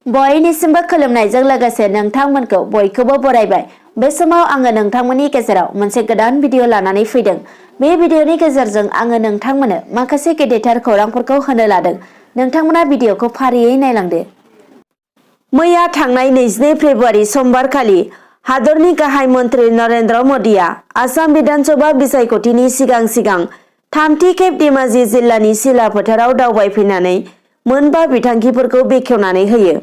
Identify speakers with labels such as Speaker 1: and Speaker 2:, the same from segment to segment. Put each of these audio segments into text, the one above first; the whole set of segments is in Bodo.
Speaker 1: बयनिसिमबो खुलुमनायजों लोगोसे नोंथांमोनखौ बयखौबो बरायबाय। बे समाव आङो नोंथांमोननि गेजेराव मोनसे गोदान भिडिअ लानानै फैदों। बे भिडिअनि गेजेरजों आङो नोंथांमोननो माखासे गेदेरथार खौरांफोरखौ होनो लादों। नोंथांमोना भिडिअखौ फारियै नायलांदो। मैया थांनाय 22 फेब्रुआरि समबार खालि हादरनि गाहाय मन्थ्रि नरेन्द्र मदिया आसाम विधानसभा बिसायख'थिनि सिगां थामथि खेब धेमाजि जिल्लानि सिला फोथाराव दावबायफैनानै मोनबा बिथांखिफोरखौ बेखेवनानै होयो।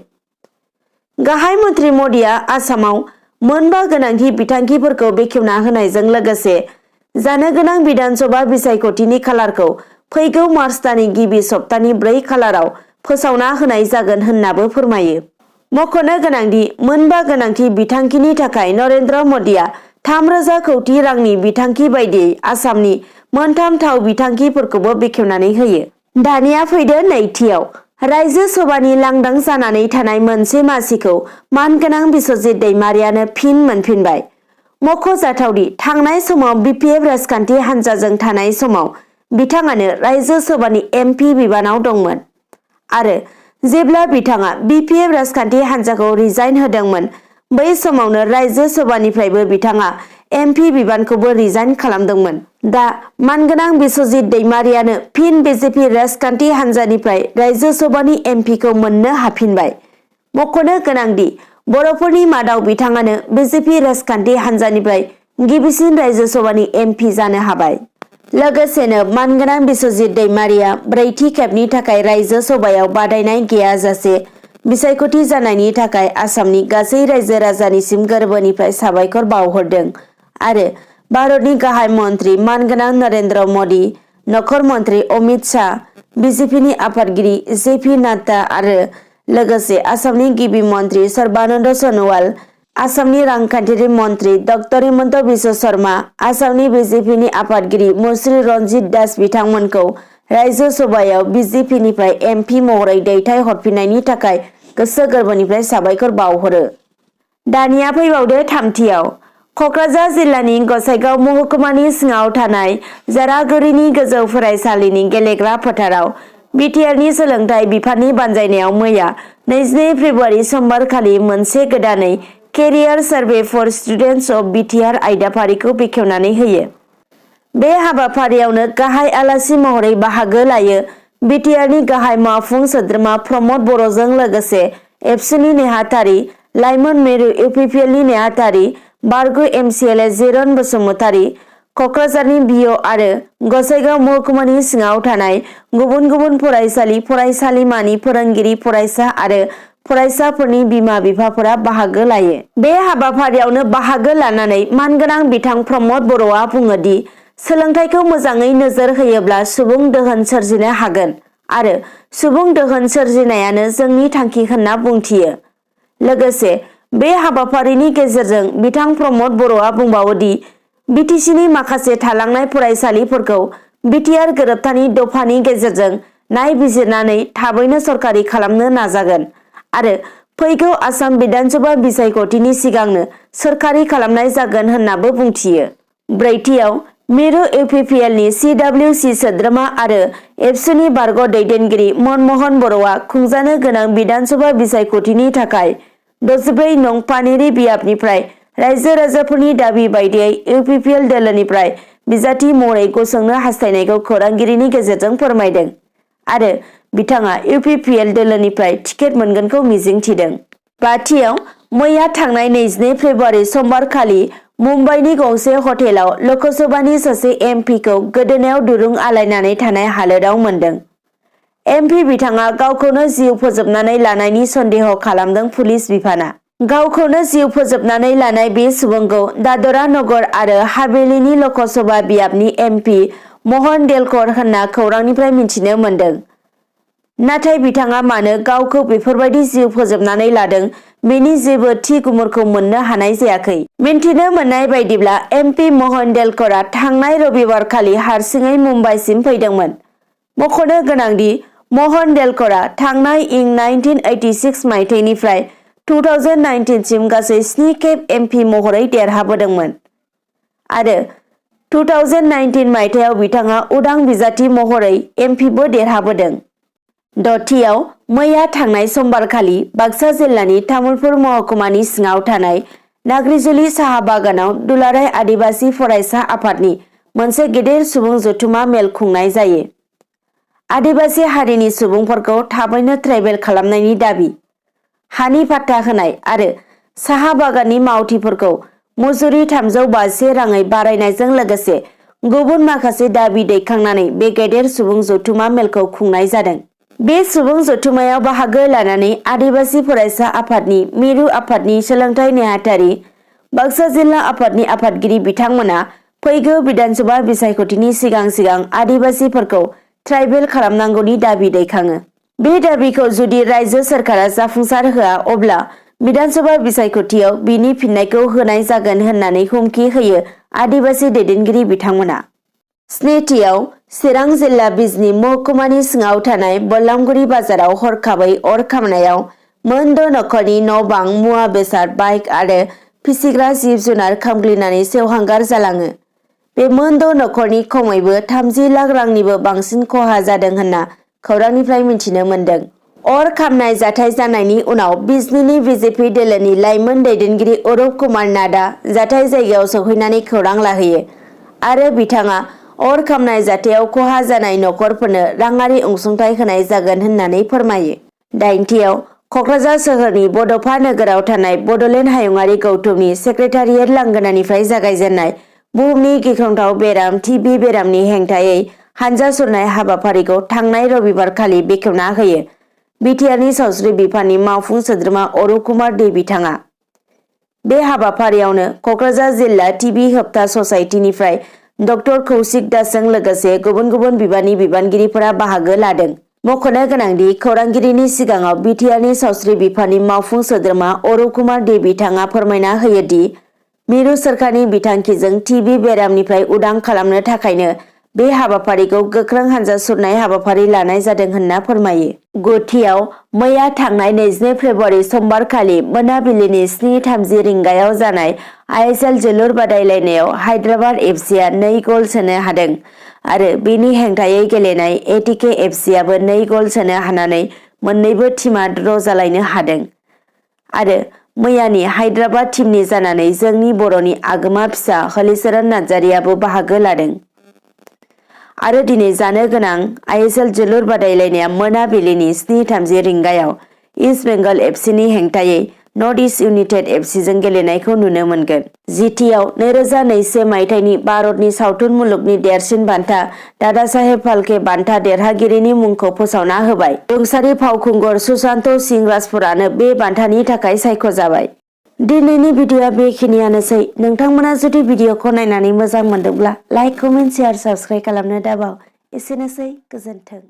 Speaker 1: गाहाय मन्थ्रि मदिया आसामाव मोनबा गोनांथि बिथांखिफोरखौ बेखेवना होनायजों लोगोसे जानो गोनां विधानसभा बिसायख'थिनि खालारखौ फैगौ मार्च दाननि गिबि सप्तानि 4 खालाराव फोसावना होनाय जागोन होननाबो फोरमायो। मख'नो गोनांदि मोनबा गोनांथि बिथांखिनि थाखाय नरेन्द्र मदिया 3,000 कौटि रांनि बिथांखि बायदियै आसामनि मोनथाम थाव बिथांखिफोरखौबो बेखेवनानै होयो। दानिया फैदो नैथियाव। रायजो सभानि लांदां जानानै थानाय मोनसे मासिखौ मानगोनां बिस्वजित दैमारियानो फिन मोनफिनबाय। मख'जाथावदि थांनाय समाव बिपिएफ राजखान्थि हान्जाजों थानाय समाव बिथाङानो रायजो सभानि एम.प बिबानाव दंमोन आरो जेब्ला बिथाङा बिपिएफ राजखान्थि हान्जाखौ रिजाइन होदोंमोन बै समावनो रायजो सभानिफ्रायबो बिथाङा एम.प बिबानखौबो रिजाइन खालामदोंमोन। दा मानगोनां बिस्वजित दैमारियानो फिन बिजेपि राजखान्थि हान्जानिफ्राय रायजो सभानि एम.प खौ मोननो हाफिनबाय। मख'नो गोनांदि बर'फोरनि मादाव बिथाङानो बिजेपि राजखान्थि हान्जानिफ्राय गिबिसिन रायजो सभानि एम.प जानो हाबाय। लोगोसेनो मानगोनां बिस्वजित दैमारिया 4थि खेबनि थाखाय रायजो सभायाव बादायनाय गैयाजासे बिसायख'थि जानायनि थाखाय आसामनि गासै रायजो राजानिसिम गोरबोनिफ्राय साबायखर बावहरदों आरो भारतनि गाहाय मन्थ्रि मानगोनां नरेन्द्र मदि, नखर मन्थ्रि अमित शाह, बिजेपिनि आफादगिरि जे.पि. नाड्डा आरो लोगोसे आसामनि गिबि मन्थ्रि सर्बानन्द सन'वाल, आसामनि रांखान्थियारि मन्थ्रि डक्टर हिमन्त बिश्व शर्मा, आसामनि बिजेपिनि आफादगिरि मुश्री रन्जित दास बिथांमोनखौ रायजो सभायाव बिजेपिनिफ्राय एम.प महरै दैथाय हरफिननायनि थाखाय गोसो गोरबोनिफ्राय साबायखर बावहरो। दानिया फैबावदो थामथियाव। क'क्राझार जिल्लानि गसाइगाव महकुमानि सिङाव थानाय जारागुरिनि गोजौ फरायसालिनि गेलेग्रा फोथाराव बिटिआरनि सोलोंथाइ बिफाननि बानजायनायाव मैया 22 फेब्रुआरि समबार खालि मोनसे गोदानै career survey for students of BTR आयदाफारिखौ बेखेवनानै होयो। बे हाबाफारियावनो गाहाय आलासि महरै बाहागो लायो बिटिआरनि गाहाय मावफुं सोद्रोमा प्रमद बर'जों लोगोसे एबसुनि नेहाथारि, लाइमोन मिरु इउपिपिएलनि नेहाथारि बारग' एम.सि.एल.ए. जिरन बसुमतारी, क'क्राझारनि बिअ आरो गसाइगाव महकुमानि सिङाव थानाय गुबुन गुबुन फरायसालि फरायसालिमानि फोरोंगिरि, फरायसा आरो फरायसाफोरनि बिमा बिफाफोरा बाहागो लायो। बे हाबाफारियावनो बाहागो लानानै मानगोनां बिथां प्रमद बर'आ बुङो दि सोलोंथाइखौ मोजाङै नोजोर होयोब्ला सुबुं दोहोन सोरजिनो हागोन आरो सुबुं दोहोन सोरजिनायानो जोंनि थांखि होनना बुंथियो। लोगोसे बे हाबाफारिनि गेजेरजों बिथां प्रमद बर'आ बुंबावो दि बिटिसिनि माखासे थालांनाय फरायसालिफोरखौ बिटिआर गोरोबथानि दफानि गेजेरजों नायबिजिरनानै थाबैनो सरकारि खालामनो नाजागोन आरो फैगौ आसाम विधानसभा बिसायख'थिनि सिगांनो सोरखारि खालामनाय जागोन होननाबो बुंथियो। ब्रैथियाव मिरु इउपिपिएलनि सिडब्लिउसि सोद्रोमा आरो एबसुनि बारग' दैदेनगिरि मनमहन बर'आ खुंजानो गोनां विधानसभा बिसायख'थिनि थाखाय 64 नं पानेरि बियाबनिफ्राय रायजो राजाफोरनि दाबि बायदियै इउपिपिएल दोलोनिफ्राय बिजाथि महरै गसंनो हास्थायनायखौ खौरांगिरिनि गेजेरजों फोरमायदों आरो बिथाङा इउपिपिएल दोलोनिफ्राय टिकेट मोनगोनखौ मिजिंथिदों। बाथियाव मैया थांनाय 22 फेब्रुआरि समबार खालि मुम्बाइनि गंसे हटेलाव ल'कसभानि सासे एम.प.खौ गोदोनायाव दुरुं आलायनानै थानाय हालोदाव मोनदों। एम.प. बिथाङा गावखौनो जिउ फोजोबनानै लानायनि सन्देह खालामदों पुलिस बिफाना। गावखौनो जिउ फोजोबनानै लानाय बे सुबुंखौ दादरा नगर आरो हावेलीनि ल'कसभा बियाबनि एम.प. महन देलकर होनना खौरांनिफ्राय मिथिनो मोन्दों। नाथाय बिथाङा मानो गावखौ बेफोरबायदि जिउ फोजोबनानै लादों बेनि जेबो थि गुमुरखौ मोननो हानाय जायाखै। मिन्थिनो मोननाय बायदिब्ला एम.प. महन देलकरा थांनाय रबिबारखालि हारसिङै मुम्बाइसिम फैदोंमोन। मख'नो गोनांदि महन देलकरा थांनाय इं 1986 मायथाइनिफ्राय 2019 सिम गासै 7 खेब एम.प. महरै देरहाबोदोंमोन आरो 2019 मायथाइयाव बिथाङा उदां बिजाथि महरै एम.प.बो देरहाबोदों। दथियाव मैया थांनाय समबारखालि बाक्सा जिल्लानि तामुलपुर महकुमानि सिङाव थानाय नाग्रिजुलि साहा बागानाव दुलाराय आदिबासी फरायसा आफादनि मोनसे गेदेर सुबुं जथुमा मेल खुंनाय जायो। आदिबासी हारिनि सुबुंफोरखौ थाबैनो ट्राइबेल खालामनायनि दाबि, हानि पाट्टा होनाय आरो साहा बागाननि मावथिफोरखौ मुजुरि 350 राङै बारायनायजों लोगोसे गुबुन माखासे दाबि दैखांनानै बे गेदेर सुबुं जथुमा मेलखौ खुंनाय जादों। बे सुबुं जथुमायाव बाहागो लानानै आदिबासी फरायसा आफादनि मिरु आफादनि सोलोंथाइ नेहाथारि, बाक्सा जिल्ला आफादनि आफादगिरि बिथांमोना फैगौ विधानसभा बिसायख'थिनि सिगां सिगां आदिबासीफोरखौ ट्राइबेल खालामनांगौनि दाबि दैखाङो। बे दाबिखौ जुदि रायजो सोरखारा जाफुंसार होआ अब्ला विधानसभा बिसायख'थियाव बिनि फिननायखौ होनाय जागोन होननानै हुमखि होयो आदिबासी दैदेनगिरि बिथांमोना। स्निथियाव चिरां जिल्ला बिजनी महकुमानि सिङाव थानाय बल्लामगुरि बाजाराव हरखाबै अर खामनायाव मोन 6 नखरनि न'-बां, मुवा बेसाद, बाइक आरो फिसिग्रा जिब जुनार खामग्लिनानै सेवहांगार जालाङो। बे मोन 6 नखरनि खमैबो 30 लाख रांनिबो बांसिन खहा जादों होनना खौरांनिफ्राय मिथिनो मोन्दों। अर खामनाय जाथाय जानायनि उनाव बिजनीनि बिजेपि दोलोनि लाइमोन दैदेनगिरि अरुप कुमार नाथआ जाथाय जायगायाव सौहैनानै खौरां लाहैयो आरो बिथाङा अर खामनाय जाथायाव खहा जानाय नखरफोरनो राङारि अनसुंथाइ होनाय जागोन होननानै फोरमायो। 8थियाव क'क्राझार सोहोरनि बड'फा नोगोराव थानाय बड'लेण्ड हायुङारि गौथुमनि सेक्रेटारियेट लांगोनानिफ्राय जागायजेननाय बुहुमनि गिख्रंथाव बेराम टिबि बेरामनि हेंथायै हानजा सुरनाय हाबाफारिखौ थांनाय रबिबारखालि बेखेवना होयो बिटिआरनि सावस्रि बिफाननि मावफुं सोद्रोमा अरुप कुमार दे बिथाङा। बे हाबाफारियावनो क'क्राझार जिल्ला टिबि होबथा ससाइटिनिफ्राय डक्टर कौशिक दासजों लोगोसे गुबुन गुबुन बिबाननि बिबानगिरिफोरा बाहागो लादों। मख'नो गोनांदि खौरांगिरिनि सिगाङाव बिटिआरनि सावस्रि बिफाननि मावफुं सोद्रोमा अरुप कुमार दे बिथाङा फोरमायना होयोदि मिरु सोरखारनि बिथांखिजों टिबि बेरामनिफ्राय उदां खालामनो थाखायनो बे हाबाफारिखौ गोख्रों हानजा सुरनाय हाबाफारि लानाय जादों होनना फोरमायो। 9थियाव मैया थांनाय 22 फेब्रुवारि समबारखालि मोनाबिलिनि 7:30 रिंगायाव जानाय आइएसएल जोलुर बादायलायनायाव हायद्राबाद एफसिआ 2 गल सोनो हादों आरो बेनि हेंथायै गेलेनाय एटिके एफसिआबो 2 गल सोनो हानानै मोन्नैबो टीमा ड्र' जालायनो हादों आरो मैयानि हायद्राबाद टीमनि जानानै जोंनि बर'नि आगोमा फिसा हलिचरन नार्जारियाबो बाहागो लादों आरो दिनै जानो गोनां आइएसएल जोलुर बादायलायनाया मोनाबिलिनि 7:30 रिंगायाव इस्ट बेंगल एफसिनि हेंथायै नर्थ इस्ट इउनाइटेड एफसिजों गेलेनायखौ नुनो मोनगोन। 10थियाव 2021 मायथाइनि भारतनि सावथुन मुलुगनि देरसिन बान्था दादा साहेब फाल्के बान्था देरहागिरिनि मुंखौ फोसावना होबाय। रुंसारि फावखुंगुर सुशांत सिंह राजपुतआनो बे बान्थानि थाखाय सायख'जाबाय। दिनैनि भिडिअ'आ बेखिनियानोसै। नोंथांमोना जुदि भिडिअ'खौ नायनानै मोजां मोनदोंब्ला लाइक, कमेन्ट, शेयार, साबस्क्राइब खालामनो दाबाव। एसेनोसै, गोजोन्थों।